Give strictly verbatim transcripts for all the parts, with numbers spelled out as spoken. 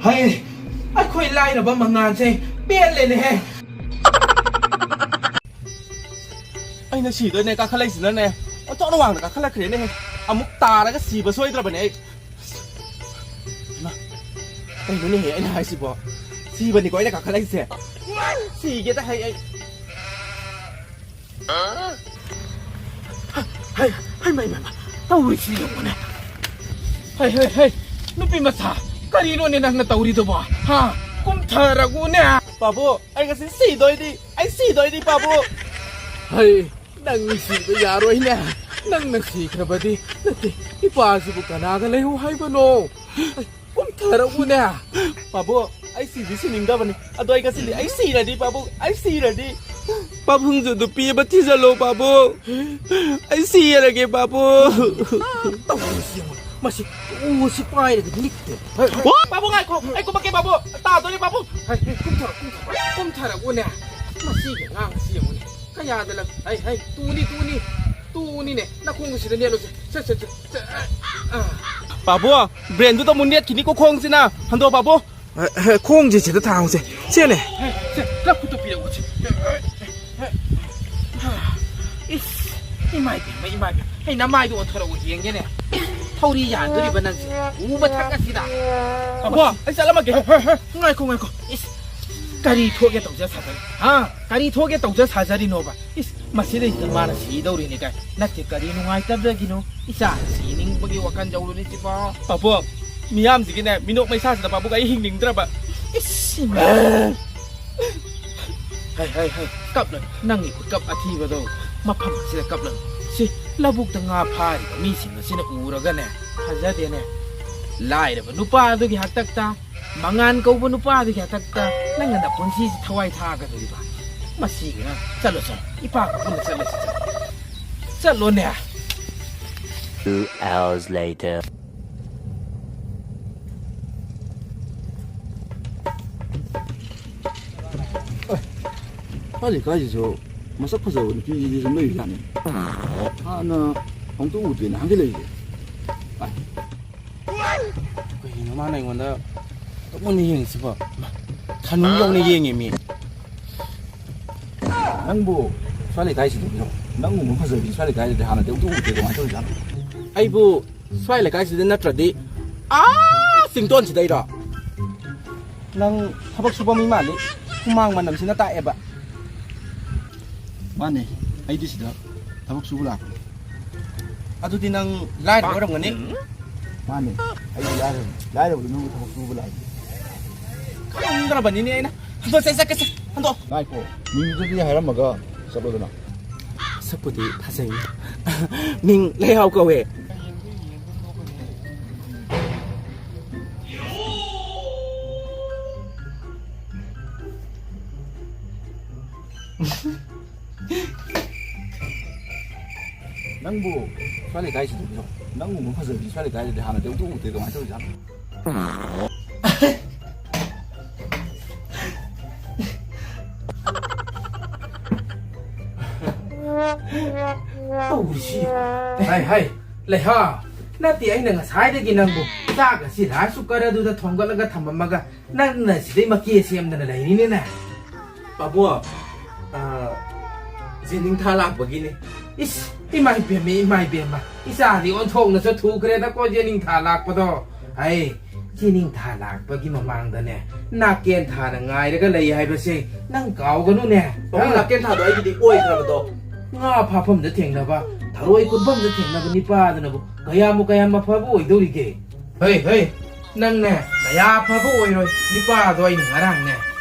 ꯍꯩ, ꯑꯩꯈꯣꯏ ꯂꯥꯏꯔꯕ ꯃꯉꯥꯜꯁꯦ ꯄꯦꯜꯂꯦꯅꯦꯍꯦ꯫ ꯑꯩꯅ ꯁꯤꯗꯣꯏꯅꯦ ꯀꯥꯈꯠꯂꯛꯏꯁꯤꯅꯅꯦ꯫ ꯑꯣꯟꯊꯣꯛꯅ ꯋꯥꯡꯅ ꯀꯥꯈꯠꯂꯛꯈ꯭ꯔꯦꯅꯦꯍꯦ꯫ ꯑꯃꯨꯛ ꯇꯥꯔꯒ ꯁꯤꯕ ꯁꯣꯏꯗ꯭ꯔꯕꯅꯦ ꯑꯩ꯫ ꯏꯃꯥ, ꯀꯩꯅꯣꯅꯦꯍꯦ ꯑꯩꯅ ꯍꯥꯏꯁꯤꯕꯣ? ꯁꯤꯕꯅꯤꯀꯣ ꯑꯩꯅ ꯀꯥꯈꯠꯂꯛꯏꯁꯦ꯫ ꯁꯤꯒꯦꯗ ꯍꯩ ꯑꯩ꯫ ꯍꯩ, ꯍꯩ, ꯃꯩ, ꯃꯩ, ꯃꯩ, ꯇꯧꯔꯤꯁꯤ ꯌꯦꯡꯉꯨꯅꯦ꯫ ꯍꯩ, ꯍꯩ, ꯍꯩ, ꯅꯨꯄꯤ ꯃꯆꯥ, ꯀꯔꯤꯅꯣꯅꯦ ꯅꯪꯅ ꯇꯧꯔꯤꯗꯨꯕꯣ? ꯍꯥ? ꯀꯨꯝꯊꯔꯒꯨꯅꯦ꯫ ꯄꯥꯕꯨ, ꯑꯩ ꯉꯁꯤ ꯁꯤꯗꯣꯏꯅꯤ, ꯑꯩ ꯁꯤꯗꯣꯏꯅꯤ, ꯄꯥꯕꯨ꯫ ꯍꯩ, ꯅꯪ ꯁꯤꯕ ꯌꯥꯔꯣꯏꯅꯦ꯫ ꯅꯪꯅ ꯁꯤꯈ꯭ꯔꯕꯗꯤ, ꯅꯠꯇꯦ, ꯏꯄꯥꯁꯤꯕꯨ ꯀꯅꯥꯒ ꯂꯩꯍꯧ ꯍꯥꯏꯕꯅꯣ? ꯀꯨꯝꯊꯔꯛꯎꯅꯦ꯫ ꯄꯥꯕꯨ, ꯑꯩ ꯁꯤꯗꯤ ꯁꯤꯅꯤꯡꯗꯕꯅꯤ꯫ ꯑꯗꯣ ꯑꯩ ꯉꯁꯤꯗꯤ ꯑꯩ ꯁꯤꯔꯗꯤ, ꯄꯥꯕꯨ, ꯑꯩ ꯁꯤꯔꯗꯤ꯫ ꯄꯥꯕꯨꯡꯁꯨ ꯅꯨꯄꯤ ꯑꯃ ꯊꯤꯖꯜꯂꯣ, ꯄꯥꯕꯨ꯫ ꯑꯩ ꯁꯤꯔꯒꯦ, ꯄꯥꯕꯨ꯫ ꯇꯧꯔꯤꯁꯤ ꯌꯦꯡꯉꯨ꯫ ꯃꯁꯤ ꯎꯁꯤ ꯄꯥꯏꯔꯒ ꯅꯤꯛꯇꯦ꯫ ꯄꯥꯕꯨ, ꯉꯥꯏꯈꯣ꯫ ꯑꯩ ꯀꯨꯝꯃꯛꯀꯦ, ꯄꯥꯕꯨ꯫ ꯇꯥꯗꯣꯔꯦ, ꯄꯥꯕꯨ꯫ ꯍꯩ, ꯍꯩ, ꯀꯨꯝꯊꯔꯣ, ꯀꯨꯝꯊꯔꯣ꯫ ꯀꯨꯝꯊꯔꯛꯎꯅꯦ꯫ ꯃꯁꯤꯒꯤ ꯑꯉꯥꯡ ꯑꯁꯤ ꯌꯦꯡꯉꯨꯅꯦ꯫ ꯀꯌꯥꯗ ꯂꯪ-, ꯍꯩ, ꯍꯩ, ꯇꯨꯅꯤ, ꯇꯨꯅꯤ, ꯇꯨꯅꯤꯅꯦ, ꯅꯈꯣꯡ ꯑꯁꯤꯗ ꯅꯦꯠꯂꯨꯁꯦ꯫ ꯁꯦ, ꯁꯦ, ꯁꯦ, ꯁꯦ, ꯑ, ꯑ꯫ ꯄꯥꯕꯨ, ꯕ꯭ꯔꯦꯟꯗꯨꯗ ꯑꯃꯨꯛ ꯅꯦꯠꯈꯤꯅꯤꯀꯣ ꯈꯣꯡꯁꯤꯅ꯫ ꯍꯟꯗꯣ, ꯄꯥꯕꯨ꯫ ꯑ, ꯑ, ꯈꯣꯡꯁꯦ ꯁꯤꯗ ꯊꯥꯡꯉꯨꯁꯦ꯫ ꯁꯦꯅꯦ꯫ ꯍꯩ, ꯁꯦ, ꯅꯈꯨꯠꯇꯨ ꯄꯤꯔꯛꯎꯁꯦ꯫ ꯏꯁ, ꯏꯃꯥ ꯏꯕꯦꯝꯃ, ꯏꯃꯥ ꯏꯕꯦꯝꯃ꯫ ꯍꯩ, ꯅꯃꯥꯏꯗꯣ ꯑꯣꯟꯊꯣꯔꯛꯎ ꯌꯦꯡꯒꯦꯅꯦ꯫ ꯊꯧꯔꯤ ꯌꯥꯟꯗꯣꯔꯤꯕ ꯅꯪꯁꯦ꯫ ꯎ ꯃꯊꯛ ꯑꯁꯤꯗ꯫ ꯄꯥꯕꯨ, ꯑꯩ ꯆꯠꯂꯝꯃꯒꯦ꯫ ꯍꯦ, ꯍꯦ, ꯍꯦ, ꯉꯥꯏꯈꯣ, ꯉꯥꯏꯈꯣ꯫ ꯏꯁ, ꯀꯔꯤ ꯊꯣꯛꯑꯦ ꯇꯧꯖ ꯁꯥꯖꯔꯤ? ꯍꯥ? ꯀꯔꯤ ꯊꯣꯛꯑꯦ ꯇꯧꯖ ꯁꯥꯖꯔꯤꯅꯣꯕ? ꯏꯁ, ꯃꯁꯤꯗꯩꯁꯤꯗ ꯃꯥꯅ ꯁꯤꯗꯧꯔꯤꯅꯦ ꯀꯥꯏ꯫ ꯅꯠꯇꯦ, ꯀꯔꯤ ꯅꯨꯡꯉꯥꯏꯇꯕꯗꯒꯤꯅꯣ? ꯏꯆꯥꯅ ꯁꯤꯅꯤꯡꯕꯒꯤ ꯋꯥꯈꯜ ꯌꯧꯔꯨꯔꯤꯁꯤꯕꯣ? ꯄꯥꯕꯨꯡ, ꯃꯤꯌꯥꯝꯁꯤꯒꯤꯅꯦ, ꯃꯤꯅꯣꯛ ꯃꯩꯁꯥꯁꯤꯗ ꯄꯥꯕꯨꯡ ꯑꯩ ꯍꯤꯡꯅꯤꯡꯗ꯭ꯔꯕ꯫ ꯏꯁ, ꯏꯃꯥ꯫ ꯍꯩ, ꯍꯩ, ꯍꯩ, ꯀꯞꯂꯅꯨ꯫ ꯅꯪꯒꯤ ꯈꯨꯀꯞ ꯑꯊꯤꯕꯗꯣ ꯃꯐꯝ ꯑꯁꯤꯗ ꯀꯞꯂꯅꯨ꯫ ꯁꯤ, ꯂꯧꯕꯨꯛꯇ ꯉꯥ ꯐꯥꯔꯤꯕ ꯃꯤꯁꯤꯡ ꯑꯁꯤꯅ ꯎꯔꯒꯅꯦ, ꯐꯖꯗꯦꯅꯦ꯫ ꯂꯥꯏꯔꯕ ꯅꯨꯄꯥ ꯑꯗꯨꯒꯤ ꯍꯥꯛꯇꯛꯇ ꯃꯉꯥꯟ ꯀꯧꯕ ꯅꯨꯄꯥꯗꯨꯒꯤ ꯍꯥꯛꯇꯛꯇ ꯅꯪꯅ ꯅꯄꯨꯟꯁꯤꯁꯤ ꯊꯋꯥꯏ ꯊꯥꯒꯗꯧꯔꯤꯕ? ꯃꯁꯤꯒꯤ ꯑꯉꯥꯡ, ꯆꯠꯂꯣ, ꯆꯠꯂꯣ, ꯏꯄꯥꯒ ꯄꯨꯟꯅ ꯆꯠꯂꯁꯤ, ꯆꯠꯂꯣ꯫ ꯆꯠꯂꯣꯅꯦ꯫ Two hours later. ꯑꯦ, ꯃꯥ ꯂꯩꯀꯥꯏꯁꯤꯁꯨ ꯃꯁꯛ ꯐꯖꯕ ꯅꯨꯄꯤꯁꯤꯗꯤ ꯁꯨꯝ ꯂꯩꯕꯖꯥꯠꯅꯤ꯫ ꯍꯥꯟꯅ ꯑꯃꯨꯛꯇ ꯎꯗꯦ, ꯅꯍꯥꯟꯒꯩ ꯂꯩꯔꯤꯁꯦ꯫ ꯑꯦ꯫ ꯀꯩꯅꯣ ꯃꯥꯅ ꯑꯩꯉꯣꯟꯗ ꯃꯨꯟꯅ ꯌꯦꯡꯉꯤꯁꯤꯕꯣ? ꯃꯥ, ꯈꯥꯅꯨ ꯌꯧꯅ ꯌꯦꯡꯉꯦ ꯃꯤ꯫ ꯅꯪꯕꯨ ꯁ꯭ꯋꯥꯏ ꯂꯩꯀꯥꯏꯁꯤꯗ ꯅꯪꯒꯨꯝꯕ ꯐꯖꯕꯤ ꯁ꯭ꯋꯥꯏ ꯂꯩꯀꯥꯏꯗꯗꯤ ꯍꯥꯟꯅꯗꯤ ꯑꯃꯨꯛꯇ ꯎꯗꯦ, ꯀꯃꯥꯏꯅ ꯇꯧꯔꯤꯖꯥꯠꯅꯣ? ꯑꯩꯕꯨ ꯁ꯭ꯋꯥꯏ ꯂꯩꯀꯥꯏꯁꯤꯗ ꯅꯠꯇ꯭ꯔꯗꯤ ꯑꯥ ꯆꯤꯡꯗꯣꯟꯁꯤꯗꯩꯔꯣ? ꯅꯪ ꯊꯕꯛ ꯁꯨꯕ ꯃꯤ ꯃꯥꯜꯂꯤ꯫ ꯍꯨꯃꯥꯡ ꯃꯅꯝꯁꯤꯅ ꯇꯥꯛꯑꯦꯕ꯫ ꯃꯥꯅꯦ, ꯑꯩꯗꯤ ꯁꯤꯗ ꯊꯕꯛ ꯁꯨꯕ ꯂꯥꯛꯄꯅꯦ꯫ ꯑꯗꯨꯗꯤ ꯅꯪ ꯂꯥꯏꯔꯕ ꯑꯣꯏꯔꯝꯒꯅꯤ꯫ ꯃꯥꯅꯦ, ꯑꯩꯗꯤ ꯂꯥꯏꯔꯕ, ꯂꯥꯏꯔꯕꯗꯨ ꯅꯪꯕꯨ ꯊꯕꯛ ꯁꯨꯕ ꯂꯥꯛꯏꯅꯦ꯫ ꯈꯪꯗ꯭ꯔꯕꯅꯤꯅꯦ ꯑꯩꯅ꯫ ꯍꯟꯗꯣꯛꯁꯦ, ꯆꯠꯀꯁꯦ, ꯍꯟꯗꯣꯛ꯫ ꯉꯥꯏꯈꯣ, ꯃꯤꯡꯗꯨꯗꯤ ꯍꯥꯏꯔꯝꯃꯒ ꯆꯠꯂꯣꯗꯅ꯫ ꯁꯛꯄꯨꯗꯤ ꯐꯖꯩ꯫ ꯃꯤꯡ ꯂꯩꯍꯥꯎ ꯀꯧꯋꯦ꯫ ꯅꯪꯕꯨ ꯁ꯭ꯋꯥꯏ ꯂꯩꯀꯥꯏꯁꯤꯗ ꯅꯪꯒꯨꯝꯕ ꯐꯖꯕꯤ ꯁ꯭ꯋꯥꯏ ꯂꯩꯀꯥꯏꯗꯗꯤ ꯍꯥꯟꯅꯗꯤ ꯑꯃꯨꯛꯇ ꯎꯗꯦ, ꯀꯃꯥꯏꯅ ꯇꯧꯔꯤꯖꯥꯠꯅꯣ? ꯇꯧꯔꯤꯁꯤ꯫ ꯍꯥꯏ, ꯍꯥꯏ, ꯂꯩꯍꯥ꯫ ꯅꯠꯇꯦ, ꯑꯩꯅ ꯉꯁꯥꯏꯗꯒꯤ ꯅꯪꯕꯨ ꯆꯥꯛ ꯑꯁꯤ ꯔꯥꯏꯁ ꯀꯨꯀꯔ ꯑꯗꯨꯗ ꯊꯣꯡꯒꯠꯂꯒ ꯊꯝꯃꯝꯃꯒ ꯅꯪꯅ ꯁꯤꯗꯩ ꯃꯀꯦ ꯁꯦꯝꯗꯅ ꯂꯩꯔꯤꯅꯤꯅꯦ꯫ ꯄꯥꯕꯨꯡ, ꯑ, ꯖꯦꯅꯤꯡꯊꯥ ꯂꯥꯛꯄꯒꯤꯅꯦ꯫ ꯏꯁ, ꯏꯃꯥ ꯏꯕꯦꯝꯃ, ꯏꯃꯥ ꯏꯕꯦꯝꯃ, ꯏꯆꯥꯗꯤ ꯑꯣꯟꯊꯣꯛꯅ ꯆꯠꯊꯣꯛꯈ꯭ꯔꯦꯗꯀꯣ ꯖꯦꯅꯤꯡꯊꯥ ꯂꯥꯛꯄꯗꯣ꯫ ꯍꯩ, ꯖꯦꯅꯤꯡꯊꯥ ꯂꯥꯛꯄꯒꯤ ꯃꯃꯥꯡꯗꯅꯦ, ꯅꯥꯀꯦꯟ ꯊꯥꯅ ꯉꯥꯏꯔꯒ ꯂꯩ ꯍꯥꯏꯕꯁꯦ ꯅꯪ ꯀꯥꯎꯒꯅꯨꯅꯦ꯫ ꯄꯥꯕꯨꯡ, ꯍꯥ? ꯅꯥꯀꯦꯟ ꯊꯥꯗꯣ ꯑꯩꯒꯤꯗꯤ ꯑꯣꯏꯈ꯭ꯔꯕꯗꯣ꯫ ꯉꯥ ꯐꯥꯐꯝꯗ ꯊꯦꯡꯅꯕ, ꯊꯔꯣꯏ ꯈꯨꯟꯐꯝꯗ ꯊꯦꯡꯅꯕ ꯅꯤꯄꯥꯗꯨꯅꯕꯨ ꯀꯌꯥꯃꯨ ꯀꯌꯥꯝ ꯑꯐꯕ ꯑꯣꯏꯗꯧꯔꯤꯒꯦ? ꯍꯩ, ꯍꯩ, ꯅꯪꯅꯦ ꯅꯌꯥ ꯐꯕ ꯑꯣꯏꯔꯣꯏ꯫ ꯅꯤꯄꯥꯗꯣ ꯑꯩꯅ ꯉꯔꯥꯡꯅꯦ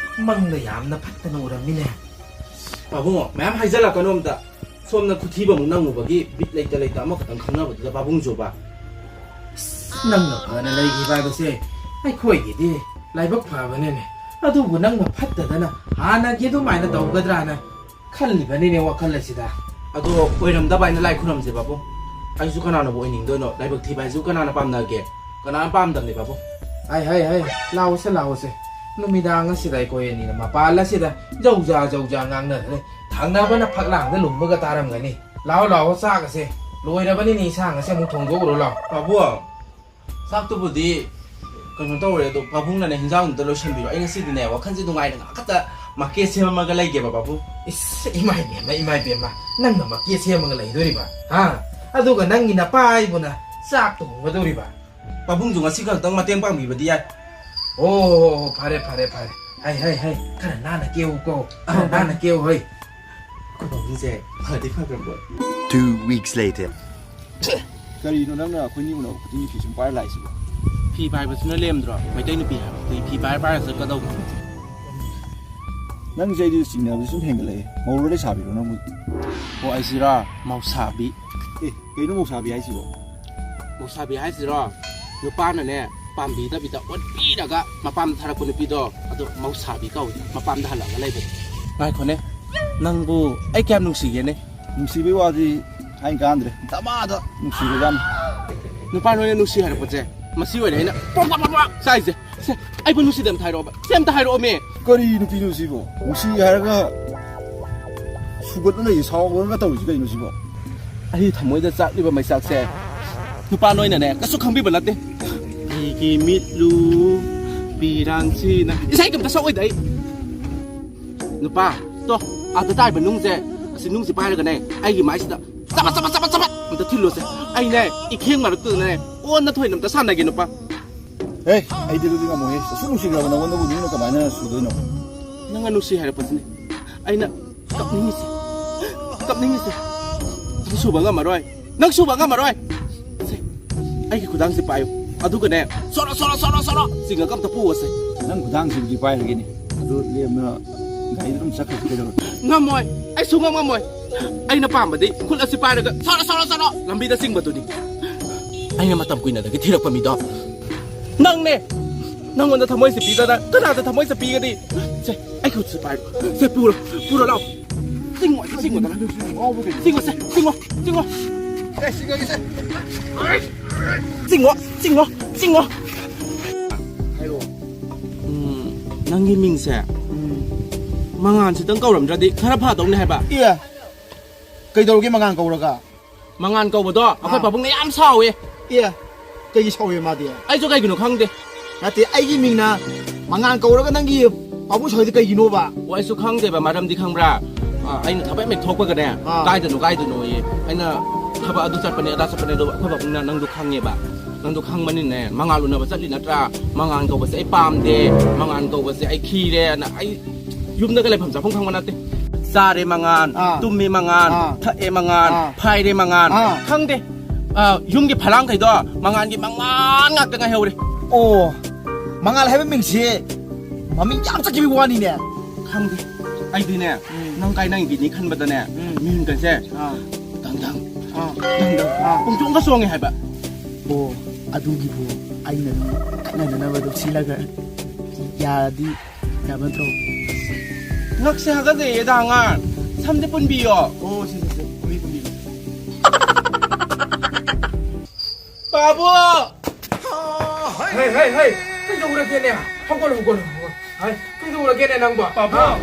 ꯃꯪꯗ ꯌꯥꯝꯅ ꯐꯠꯇꯅ ꯎꯔꯝꯃꯤꯅꯦ꯫ ꯄꯥꯕꯨꯡ, ꯃꯌꯥꯝ ꯍꯥꯏꯖꯜꯂꯛꯀꯅꯨ ꯑꯝꯇ꯫ ꯁꯣꯝꯅ ꯈꯨꯊꯤꯕ ꯑꯃꯨꯛ ꯅꯪꯉꯨꯕꯒꯤ ꯕꯤꯠ ꯂꯩꯇ ꯂꯩꯇ ꯑꯃꯈꯛꯇꯪ ꯈꯪꯅꯕꯗꯨꯗ ꯄꯥꯕꯨꯡꯖꯨꯕ꯫ ꯑꯁ, ꯅꯪꯅ ꯐꯅ ꯂꯩꯈꯤꯕ ꯍꯥꯏꯕꯁꯦ ꯑꯩꯈꯣꯏꯒꯤꯗꯤ ꯂꯥꯏꯕꯛ ꯐꯕꯅꯤꯅꯦ꯫ ꯑꯗꯨꯕꯨ ꯅꯪꯅ ꯐꯠꯇꯗꯅ ꯍꯥꯟꯅꯒꯤ ꯑꯗꯨꯃꯥꯏꯅ ꯇꯧꯒꯗ꯭ꯔꯥꯅ ꯈꯜꯂꯤꯕꯅꯤꯅꯦ ꯋꯥꯈꯜ ꯑꯁꯤꯗ꯫ ꯑꯗꯣ ꯑꯣꯏꯔꯝꯗꯕ ꯍꯥꯏꯅ ꯂꯥꯏ ꯈꯨꯔꯨꯝꯁꯦ ꯕꯥꯕꯨ꯫ ꯑꯩꯁꯨ ꯀꯅꯥꯅꯕꯨ ꯑꯣꯏꯅꯤꯡꯗꯣꯏꯅꯣ? ꯂꯥꯏꯕꯛ ꯊꯤꯕ ꯍꯥꯏꯁꯤꯕꯨ ꯀꯅꯥꯅ ꯄꯥꯝꯅꯒꯦ? ꯀꯅꯥꯅ ꯄꯥꯝꯗꯕꯅꯤ ꯕꯥꯕꯨ? ꯍꯥꯏ, ꯍꯥꯏ, ꯍꯥꯏ, ꯂꯥꯛꯑꯣꯁꯦ, ꯂꯥꯛꯑꯣꯁꯦ꯫ ꯅꯨꯃꯤꯗꯥꯡ ꯑꯁꯤꯗ ꯑꯩꯈꯣꯏ ꯑꯅꯤꯅ ꯃꯄꯥꯜ ꯑꯁꯤꯗ ꯖꯧꯖꯥ ꯖꯧꯖꯥ ꯉꯥꯡꯅꯗꯅ ꯊꯪꯅꯕꯅ ꯐꯛꯂꯥꯡꯗ ꯂꯨꯝꯕꯒ ꯇꯥꯔꯝꯒꯅꯤ꯫ ꯂꯥꯛꯑꯣ, ꯂꯥꯛꯑꯣ, ꯆꯥꯒꯁꯦ꯫ ꯂꯣꯏꯔꯕꯅꯤꯅꯦ ꯏꯟꯁꯥꯡ ꯑꯁꯦ ꯑꯃꯨꯛ ꯊꯣꯡꯗꯣꯛꯎꯔꯣ ꯂꯥꯛꯑꯣ꯫ ꯕꯥꯕꯨ, ꯆꯥꯛꯇꯨꯕꯨꯗꯤ ꯀꯩꯅꯣ ꯇꯧꯔꯦ ꯑꯗꯣ, ꯄꯥꯕꯨꯡꯅꯅꯦ ꯍꯤꯟꯖꯥꯡꯗꯨꯗ ꯂꯣꯏꯁꯤꯟꯕꯤꯔꯣ꯫ ꯑꯩ ꯉꯁꯤꯗꯤꯅꯦ, ꯋꯥꯈꯜꯁꯦ ꯅꯨꯡꯉꯥꯏꯅ ꯉꯥꯏꯍꯥꯛ ꯈꯛꯇ ꯃꯀꯦ ꯁꯦꯝꯃꯒ ꯂꯩꯒꯦꯕ, ꯄꯥꯕꯨꯡ꯫ ꯏꯁ, ꯏꯃꯥ ꯏꯕꯦꯝꯃ, ꯏꯃꯥ ꯏꯕꯦꯝꯃ, ꯅꯪꯅ ꯃꯀꯦ ꯁꯦꯝꯃꯒ ꯂꯩꯗꯣꯔꯤꯕ? ꯍꯥ? ꯑꯗꯨꯒ ꯅꯪꯒꯤ ꯅꯄꯥ ꯑꯩꯕꯨꯅ ꯆꯥꯛ ꯊꯣꯡꯒꯗꯧꯔꯤꯕ? ꯄꯥꯕꯨꯡꯁꯨ ꯉꯁꯤ ꯈꯛꯇꯪ ꯃꯇꯦꯡ ꯄꯥꯡꯕꯤꯕꯗꯤ ꯌꯥꯏ꯫ ꯑꯣ, ꯐꯔꯦ, ꯐꯔꯦ, ꯐꯔꯦ꯫ ꯍꯩ, ꯍꯩ, ꯍꯩ, ꯈꯔ ꯅꯥꯟꯅ ꯀꯦꯎꯀꯣ, ꯈꯔ ꯅꯥꯟꯅ ꯀꯦꯎ, ꯍꯩ꯫ ꯑꯩꯈꯣꯏ ꯄꯥꯕꯨꯡꯁꯦ ꯐꯗꯤ ꯐꯈ꯭ꯔꯕꯣ? Two weeks later. ꯀꯔꯤꯅꯣ ꯅꯪꯅ ꯑꯩꯈꯣꯏꯅꯤ ꯎꯅꯕ ꯈꯨꯗꯤꯡꯒꯤ ꯐꯤ ꯁꯨꯝ ꯄꯥꯏꯔ ꯂꯥꯛꯏꯁꯤꯕꯣ? ꯐꯤ ꯄꯥꯏꯕꯁꯤꯅ ꯂꯦꯝꯗ꯭ꯔꯣ? ꯃꯩꯇꯩ ꯅꯨꯄꯤ ꯍꯥꯏꯕꯗꯤ ꯐꯤ ꯄꯥꯏꯔ ꯄꯥꯏꯔ ꯆꯠꯀꯗꯧꯕ꯫ ꯅꯪꯁꯦ ꯑꯩꯗꯤ ꯆꯤꯡꯅꯕꯁꯦ ꯁꯨꯝ ꯍꯦꯟꯒꯠꯂꯛꯑꯦ꯫ ꯃꯧꯔꯣ ꯂꯩꯁꯥꯕꯤꯔꯣ ꯅꯪꯕꯨ? ꯑꯣ, ꯑꯩꯁꯤꯔꯣ? ꯃꯧꯁꯥꯕꯤ꯫ ꯑꯦ, ꯀꯩꯅꯣ ꯃꯧꯁꯥꯕꯤ ꯍꯥꯏꯁꯤꯕꯣ? ꯃꯧꯁꯥꯕꯤ ꯍꯥꯏꯁꯤꯔꯣ? ꯅꯨꯄꯥꯅꯅꯦ, ꯄꯥꯝꯕꯤꯗꯕꯤꯗ ꯑꯣꯠꯄꯤꯔꯒ ꯃꯄꯥꯝꯗ ꯊꯥꯔꯛꯄ ꯅꯨꯄꯤꯗꯣ, ꯑꯗꯣ ꯃꯧꯁꯥꯕꯤ ꯀꯧꯏ꯫ ꯃꯄꯥꯝꯗ ꯍꯜꯂꯛꯑꯒ ꯂꯩꯕꯗꯣ꯫ ꯉꯥꯏꯈꯣꯅꯦ, ꯅꯪꯕꯨ ꯑꯩ ꯀꯌꯥꯝ ꯅꯨꯡꯁꯤꯒꯦꯅꯦ? ꯅꯨꯡꯁꯤꯕꯩ ꯋꯥꯗꯤ ꯍꯥꯏ ꯀꯥꯟꯗ꯭ꯔꯦ꯫ ꯗꯃꯥꯗ ꯅꯨꯡꯁꯤꯕꯖꯥꯠꯅꯤ꯫ ꯅꯨꯄꯥ ꯅꯣꯏꯅ ꯅꯨꯡꯁꯤ ꯍꯥꯏꯔꯛꯄꯁꯦ, ꯃꯁꯤ ꯑꯣꯏꯅ ꯑꯩꯅ ꯄ꯭ꯔꯣꯛ ꯄ꯭ꯔꯣꯛ ꯄ꯭ꯔꯣꯛ ꯄ꯭ꯔꯣꯛ ꯆꯥꯏꯁꯦ꯫ ꯁꯦ, ꯑꯩꯕꯨ ꯅꯨꯡꯁꯤꯗꯦ ꯑꯝꯇ ꯍꯥꯏꯔꯛꯑꯣꯕ꯫ ꯁꯦ, ꯑꯝꯇ ꯍꯥꯏꯔꯛꯑꯣꯃꯦ꯫ ꯀꯔꯤ ꯅꯨꯄꯤꯅꯣ ꯁꯤꯕꯣ? ꯅꯨꯡꯁꯤ ꯍꯥꯏꯔꯒ ꯁꯨꯒꯠꯂ ꯂꯩ, ꯁꯥꯎꯔꯒ ꯇꯧꯔꯤꯁꯤ ꯀꯩꯅꯣ ꯁꯤꯕꯣ? ꯑꯩ ꯊꯃꯣꯏꯗ ꯆꯥꯛꯂꯤꯕ ꯃꯩꯆꯥꯛꯁꯦ ꯅꯨꯄꯥ ꯅꯣꯏꯅꯅꯦ ꯀꯩꯁꯨ ꯈꯪꯕꯤꯕ ꯅꯠꯇꯦ꯫ ꯑꯩꯒꯤ ꯃꯤꯠꯂꯨ ꯄꯤꯔꯥꯡꯁꯤꯅ ꯏꯁꯩ ꯑꯝꯇ ꯁꯛꯑꯣꯏꯗ ꯑꯩ꯫ ꯅꯨꯄꯥ, ꯇꯣ, ꯑꯥꯗ ꯇꯥꯔꯤꯕ ꯅꯨꯡꯁꯦ, ꯑꯁꯤ ꯅꯨꯡꯁꯦ ꯄꯥꯏꯔꯒꯅꯦ, ꯑꯩꯒꯤ ꯃꯥꯏꯁꯤꯗ ꯆꯕꯠ ꯆꯕꯠ ꯆꯕꯠ ꯆꯕꯠ ꯑꯝꯇ ꯊꯤꯜꯂꯣꯁꯦ꯫ ꯑꯩꯅꯦ, ꯏꯈꯦꯡ ꯃꯔꯛꯇꯨꯗꯅꯦ, ꯑꯣꯟꯅ ꯊꯣꯏꯅ ꯑꯝꯇ ꯁꯥꯟꯅꯒꯦ, ꯅꯨꯄꯥ꯫ ꯍꯦ, ꯑꯩꯗꯤ ꯑꯗꯨꯗꯤ ꯉꯝꯃꯣꯏꯍꯦ꯫ ꯑꯁꯨꯛ ꯅꯨꯡꯁꯤꯈ꯭ꯔꯕ ꯅꯉꯣꯟꯗꯕꯨ ꯃꯤꯅ ꯀꯃꯥꯏꯅ ꯁꯨꯗꯣꯏꯅꯣ? ꯅꯪꯅ ꯅꯨꯡꯁꯤ ꯍꯥꯏꯔꯛꯄꯁꯤꯅꯦ ꯑꯩꯅ ꯀꯞꯅꯤꯡꯉꯤꯁꯦ꯫ ꯀꯞꯅꯤꯡꯉꯤꯁꯦ꯫ ꯁꯨꯕ ꯉꯝꯃꯔꯣꯏ꯫ ꯅꯪ ꯁꯨꯕ ꯉꯝꯃꯔꯣꯏ꯫ ꯁꯦ, ꯑꯩꯒꯤ ꯈꯨꯗꯥꯡꯁꯦ ꯄꯥꯏꯌꯨ꯫ ꯑꯗꯨꯒꯅꯦ, ꯁꯣꯔꯣ, ꯁꯣꯔꯣ, ꯁꯣꯔꯣ, ꯁꯣꯔꯣ ꯆꯤꯡꯉꯒ ꯑꯝꯇ ꯄꯨꯑꯣꯁꯦ꯫ ꯅꯪ ꯈꯨꯗꯥꯡꯁꯤꯕꯨꯗꯤ ꯄꯥꯏꯔꯒꯦꯅꯦ꯫ ꯑꯗꯨ ꯂꯦꯝꯅ ꯒꯥꯔꯤꯗ ꯑꯗꯨꯝ ꯆꯠꯈ꯭ꯔꯁꯤ ꯀꯩꯗꯧꯔꯒꯦ? ꯉꯝꯃꯣꯏ꯫ ꯑꯩ ꯁꯨꯡꯉꯝ ꯉꯝꯃꯣꯏ꯫ ꯑꯩꯅ ꯄꯥꯝꯕꯗꯤ ꯈꯨꯠ ꯑꯁꯤ ꯄꯥꯏꯔꯒ ꯁꯣꯔꯣ, ꯁꯣꯔꯣ, ꯁꯣꯔꯣ ꯂꯝꯕꯤꯗ ꯆꯤꯡꯕꯗꯨꯅꯤ꯫ ꯑꯩꯅ ꯃꯇꯝ ꯀꯨꯏꯅꯗꯒꯤ ꯊꯤꯔꯛꯄ ꯃꯤꯗꯣ ꯅꯪꯅꯦ꯫ ꯅꯪꯉꯣꯟꯗ ꯊꯃꯣꯏꯁꯦ ꯄꯤꯗꯅ ꯀꯅꯥꯗ ꯊꯃꯣꯏꯁꯦ ꯄꯤꯒꯅꯤ? ꯁꯦ, ꯑꯩ ꯈꯨꯠꯁꯦ ꯄꯥꯏꯔꯣ꯫ ꯁꯦ, ꯄꯨꯔꯣ, ꯄꯨꯔꯣ ꯂꯥꯛꯑꯣ꯫ ꯆꯤꯡꯉꯣ, ꯆꯤꯡꯉꯣꯗꯅ꯫ ꯆꯤꯡꯉꯣ ꯁꯦ, ꯆꯤꯡꯉꯣ, ꯆꯤꯡꯉꯣ꯫ ꯑꯦ, ꯆꯤꯡꯉꯒꯦꯁꯦ꯫ ꯆꯤꯡꯉꯣ, ꯆꯤꯡꯉꯣ, ꯆꯤꯡꯉꯣ꯫ ꯍꯥꯏꯔꯛꯑꯣ꯫ ꯎꯝ, ꯅꯪꯒꯤ ꯃꯤꯡꯁꯦ, ꯎꯝ, ꯃꯉꯥꯟꯁꯤꯇꯪ ꯀꯧꯔꯝꯗ꯭ꯔꯗꯤ ꯈꯔ ꯐꯗꯧꯅꯦ ꯍꯥꯏꯕ꯫ ꯑꯦ, ꯀꯩꯗꯧꯔꯒꯦ ꯃꯉꯥꯟ ꯀꯧꯔꯒ? ꯃꯉꯥꯟ ꯀꯧꯕꯗꯣ ꯑꯩꯈꯣꯏ ꯑꯥ꯫ ꯄꯥꯕꯨꯡꯅ ꯌꯥꯝ ꯁꯥꯎꯋꯦ꯫ ꯑꯦ, ꯀꯩꯒꯤ ꯁꯥꯎꯋꯦ ꯃꯥꯗꯤ? ꯑꯩꯁꯨ ꯀꯩꯒꯤꯅꯣ ꯈꯪꯗꯦ꯫ ꯅꯠꯇꯦ, ꯑꯩꯒꯤ ꯃꯤꯡꯅ ꯃꯉꯥꯟ ꯀꯧꯔꯒ ꯅꯪꯒꯤ ꯄꯥꯕꯨꯡ ꯁꯥꯎꯔꯤꯗꯤ ꯀꯩꯒꯤꯅꯣꯕ? ꯑꯣ, ꯑꯩꯁꯨ ꯈꯪꯗꯦꯕ, ꯃꯔꯝꯗꯤ ꯈꯪꯕ꯭ꯔꯥ? ꯑ, ꯑꯩꯅ ꯊꯕꯛ ꯑꯃ ꯍꯦꯛ ꯊꯣꯛꯄꯒꯅꯦ, ꯑꯥ꯫ "ꯀꯥꯏꯗꯅꯣ, ꯀꯥꯏꯗꯅꯣꯌꯦ?" ꯑꯩꯅ ꯊꯕꯛ ꯑꯗꯨ ꯆꯠꯄꯅꯦ, ꯑꯗꯥ ꯆꯠꯄꯅꯦ, ꯑꯗꯣ ꯑꯩꯈꯣꯏ ꯄꯥꯕꯨꯡꯅ, "ꯅꯪꯗꯣ ꯈꯪꯉꯦꯕ, ꯅꯪꯗꯣ ꯈꯪꯕꯅꯤꯅꯦ, ꯃꯉꯥꯜ ꯎꯅꯕ ꯆꯠꯂꯤ ꯅꯠꯇ꯭ꯔꯥ? ꯃꯉꯥꯜ ꯀꯧꯕꯁꯦ ꯑꯩ ꯄꯥꯝꯗꯦ, ꯃꯉꯥꯜ ꯀꯧꯕꯁꯦ ꯑꯩ ꯈꯤꯔꯦꯅ" ꯑꯩ ꯌꯨꯝꯗꯒ ꯂꯩꯐꯝ ꯆꯥꯐꯝ ꯈꯪꯕ ꯅꯠꯇꯦ꯫ ꯆꯥꯔꯦ ꯃꯉꯥꯟ, ꯑꯥ꯫ ꯇꯨꯝꯃꯦ ꯃꯉꯥꯟ, ꯑꯥ꯫ ꯊꯛꯑꯦ ꯃꯉꯥꯟ, ꯑꯥ꯫ ꯈꯪꯗꯦ꯫ ꯑ, ꯌꯨꯝꯒꯤ ꯐꯂꯥꯡꯈꯩꯗꯣ ꯃꯉꯥꯟꯒꯤ ꯃꯉꯥꯟ ꯉꯥꯛꯇ ꯉꯥꯏꯍꯧꯔꯦ꯫ ꯑꯣ, ꯃꯉꯥꯜ ꯍꯥꯏꯕ ꯃꯤꯡꯁꯤ ꯃꯃꯤꯡ ꯌꯥꯝ ꯆꯠꯈꯤꯕꯒꯤ ꯋꯥꯅꯤꯅꯦ꯫ ꯈꯪꯗꯦ꯫ ꯑꯩꯗꯤꯅꯦ, ꯎꯝ꯫ ꯅꯪ ꯀꯥꯏꯅꯈꯤꯅꯤ ꯈꯟꯕꯗꯅꯦ, ꯎꯝ꯫ ꯃꯤꯍꯨꯟꯒꯁꯦ ꯑꯥ꯫ ꯗꯪ ꯗꯪ, ꯑꯥ꯫ ꯗꯪ ꯗꯪ, ꯑꯥ꯫ ꯄꯨꯡꯆꯣꯡꯒ ꯆꯣꯡꯉꯦ ꯍꯥꯏꯕ꯫ ꯑꯣ, ꯑꯗꯨꯒꯤꯕꯨ ꯑꯩꯅ ꯑꯗꯨꯝ ꯈꯠꯅꯗꯅꯕ ꯑꯗꯨꯝ ꯁꯤꯜꯂꯒ ꯌꯥꯔꯗꯤ ꯌꯥꯕ ꯅꯠꯇ꯭ꯔꯣ? ꯉꯛꯁꯦ ꯍꯥꯒꯠꯆꯩꯌꯦꯗ, ꯑꯉꯥꯡ꯫ ꯁꯝꯗꯤ ꯄꯨꯟꯕꯤꯌꯣ꯫ ꯑꯣ, ꯁꯤ, ꯁꯤ, ꯁꯤ, ꯄꯨꯟꯕꯤ, ꯄꯨꯟꯕꯤ꯫ ꯄꯥꯕꯨ! ꯍꯩ, ꯍꯩ, ꯍꯩ! ꯀꯩꯗꯧꯔꯒꯦꯅꯦ? ꯍꯧꯒꯠꯂꯣ, ꯍꯧꯒꯠꯂꯣ, ꯍꯧꯒꯠꯂꯣ꯫ ꯍꯩ, ꯀꯩꯗꯧꯔꯒꯦꯅꯦ ꯅꯪꯕꯣ? ꯄꯥꯕꯨ, ꯍꯥ?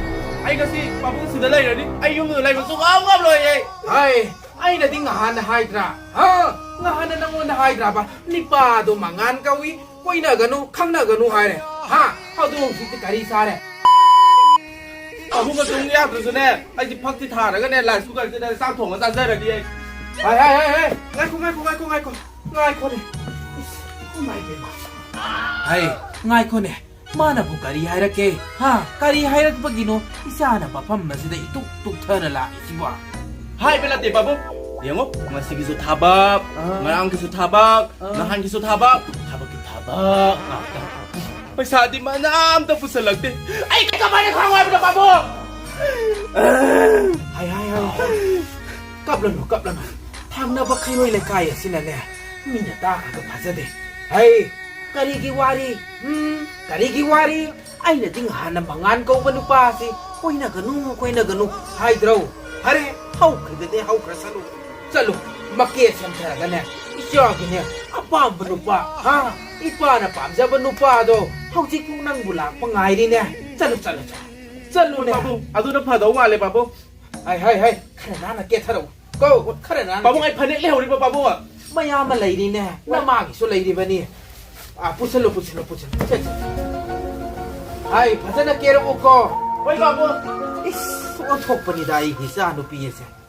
ꯑꯩ ꯉꯁꯤ ꯄꯥꯕꯨꯡ ꯁꯤꯗ ꯂꯩꯔꯅꯤ꯫ ꯑꯩ ꯌꯨꯝꯗ ꯂꯩꯕ ꯁꯨꯡꯉꯝ ꯉꯝꯂꯣꯏꯌꯦ꯫ ꯍꯩ, ꯑꯩꯅꯗꯤ ꯉꯍꯥꯟꯅ ꯍꯥꯏꯗ꯭ꯔꯥ? ꯍꯥ? ꯉꯍꯥꯟꯅ ꯅꯪꯉꯣꯟꯗ ꯍꯥꯏꯗ꯭ꯔꯥꯕ? ꯅꯤꯄꯥꯗꯣ ꯃꯉꯥꯟ ꯀꯧꯏ, ꯀꯣꯏꯅꯒꯅꯨ, ꯈꯪꯅꯒꯅꯨ ꯍꯥꯏꯔꯦ꯫ ꯍꯥ? ꯑꯗꯣ ꯍꯧꯖꯤꯛꯇꯤ ꯀꯔꯤ ꯁꯥꯔꯦ? ꯄꯥꯕꯨꯡ ꯇꯨꯝ ꯌꯥꯗ꯭ꯔꯁꯨꯅꯦ, ꯑꯩꯗꯤ ꯐꯛꯇꯤ ꯊꯥꯔꯒꯅꯦ, ꯂꯥꯏꯁ ꯀꯨꯀꯔꯁꯤꯗ ꯆꯥꯛ ꯊꯣꯡꯉ ꯆꯥꯖꯔꯒꯦ ꯑꯩ꯫ ꯍꯥꯏ, ꯍꯥꯏ, ꯍꯥꯏ, ꯍꯥꯏ! ꯉꯥꯏꯈꯣ, ꯉꯥꯏꯈꯣ, ꯉꯥꯏꯈꯣ, ꯉꯥꯏꯈꯣ! ꯉꯥꯏꯈꯣꯅꯦ꯫ ꯏꯁ, ꯏꯃꯥꯏ ꯄꯦꯝꯃ꯫ ꯍꯥꯏ, ꯉꯥꯏꯈꯣꯅꯦ꯫ ꯃꯥꯅꯕꯨ ꯀꯔꯤ ꯍꯥꯏꯔꯛꯀꯦ? ꯍꯥ? ꯀꯔꯤ ꯍꯥꯏꯔꯛꯄꯒꯤꯅꯣ ꯏꯆꯥꯅ ꯃꯐꯝ ꯑꯁꯤꯗ ꯏꯇꯨꯛ ꯇꯨꯛꯊꯅ ꯂꯥꯛꯏꯁꯤꯕꯣ? ꯍꯥꯏꯕ ꯅꯠꯇꯦ ꯄꯥꯕꯨꯡ꯫ ꯌꯦꯡꯉꯣ, ꯉꯁꯤꯒꯤꯁꯨ ꯊꯕꯛ, ꯑꯥ꯫ ꯉꯔꯥꯡꯒꯤꯁꯨ ꯊꯕꯛ, ꯑꯥ꯫ ꯅꯍꯥꯟꯒꯤꯁꯨ ꯊꯕꯛ, ꯊꯕꯛꯀꯤ ꯊꯕꯛ ꯉꯥꯛꯇ꯫ ꯄꯩꯁꯥꯗꯤ ꯃꯅꯥ ꯑꯝꯇ ꯄꯨꯁꯜꯂꯛꯇꯦ꯫ ꯑꯩ ꯀꯃꯥꯏꯅ ꯈꯥꯡꯉꯣ ꯍꯥꯏꯕꯅꯣ ꯄꯥꯕꯨꯡ? ꯍꯥꯏ, ꯍꯥꯏ, ꯍꯥꯏ, ꯍꯥꯏ꯫ ꯀꯞꯂꯅꯨ, ꯀꯞꯂꯅꯨ꯫ ꯊꯪꯅꯕ ꯈꯩꯔꯣꯏ ꯂꯩꯀꯥꯏ ꯑꯁꯤꯅꯅꯦ, ꯃꯤꯅ ꯇꯥꯈ꯭ꯔꯒ ꯐꯖꯗꯦ꯫ ꯍꯩ, ꯀꯔꯤꯒꯤ ꯋꯥꯔꯤ? ꯎꯝ, ꯀꯔꯤꯒꯤ ꯋꯥꯔꯤ? ꯑꯩꯅꯗꯤ ꯉꯍꯥꯟꯅ ꯃꯉꯥꯟ ꯀꯧꯕ ꯅꯨꯄꯥ ꯑꯁꯤ ꯀꯣꯏꯅꯒꯅꯨ, ꯀꯣꯏꯅꯒꯅꯨ ꯍꯥꯏꯗ꯭ꯔꯣ? ꯐꯔꯦ, ꯍꯧꯈ꯭ꯔꯒꯗꯤ ꯍꯧꯈ꯭ꯔꯁꯅꯨ꯫ ꯆꯠꯂꯨ, ꯃꯀꯦ ꯁꯦꯝꯊꯔꯒꯅꯦ, ꯏꯆꯥꯒꯤꯅꯦ, ꯑꯄꯥꯝꯕ ꯅꯨꯄꯥ, ꯍꯥ? ꯏꯄꯥꯅ ꯄꯥꯝꯖꯕ ꯅꯨꯄꯥꯗꯣ ꯍꯧꯖꯤꯛꯄꯨ ꯅꯪꯕꯨ ꯂꯥꯛꯄ ꯉꯥꯏꯔꯤꯅꯦ꯫ ꯆꯠꯂꯨ, ꯆꯠꯂꯨ, ꯆꯠꯂꯨꯅꯦ꯫ ꯄꯥꯕꯨꯡ, ꯑꯗꯨꯅ ꯐꯗꯧ ꯃꯥꯜꯂꯦ, ꯄꯥꯕꯨꯡ꯫ ꯍꯥꯏ, ꯍꯥꯏ, ꯍꯥꯏ, ꯈꯔ ꯅꯥꯟꯅ ꯀꯦꯊꯔꯛꯎ꯫ ꯀꯣ, ꯈꯔ ꯅꯥꯟꯅ ꯄꯥꯕꯨꯡ, ꯑꯩ ꯐꯅꯦꯛ ꯂꯩꯍꯧꯔꯤꯕ, ꯄꯥꯕꯨꯡ꯫ ꯃꯌꯥꯝ ꯑꯃ ꯂꯩꯔꯤꯅꯦ, ꯅꯃꯥꯒꯤꯁꯨ ꯂꯩꯔꯤꯕꯅꯤ꯫ ꯑꯥ, ꯄꯨꯁꯜꯂꯨ, ꯄꯨꯁꯜꯂꯨ, ꯄꯨꯁꯜꯂꯨ꯫ ꯁꯦ, ꯁꯦ꯫ ꯍꯥꯏ, ꯐꯖꯅ ꯀꯦꯔꯛꯎꯀꯣ꯫ ꯍꯣꯏ, ꯕꯥꯕꯨ꯫ ꯏꯁ, ꯑꯣꯟꯊꯣꯛꯄꯅꯤꯗ ꯑꯩꯒꯤ ꯏꯆꯥ ꯅꯨꯄꯤ ꯑꯁꯦ꯫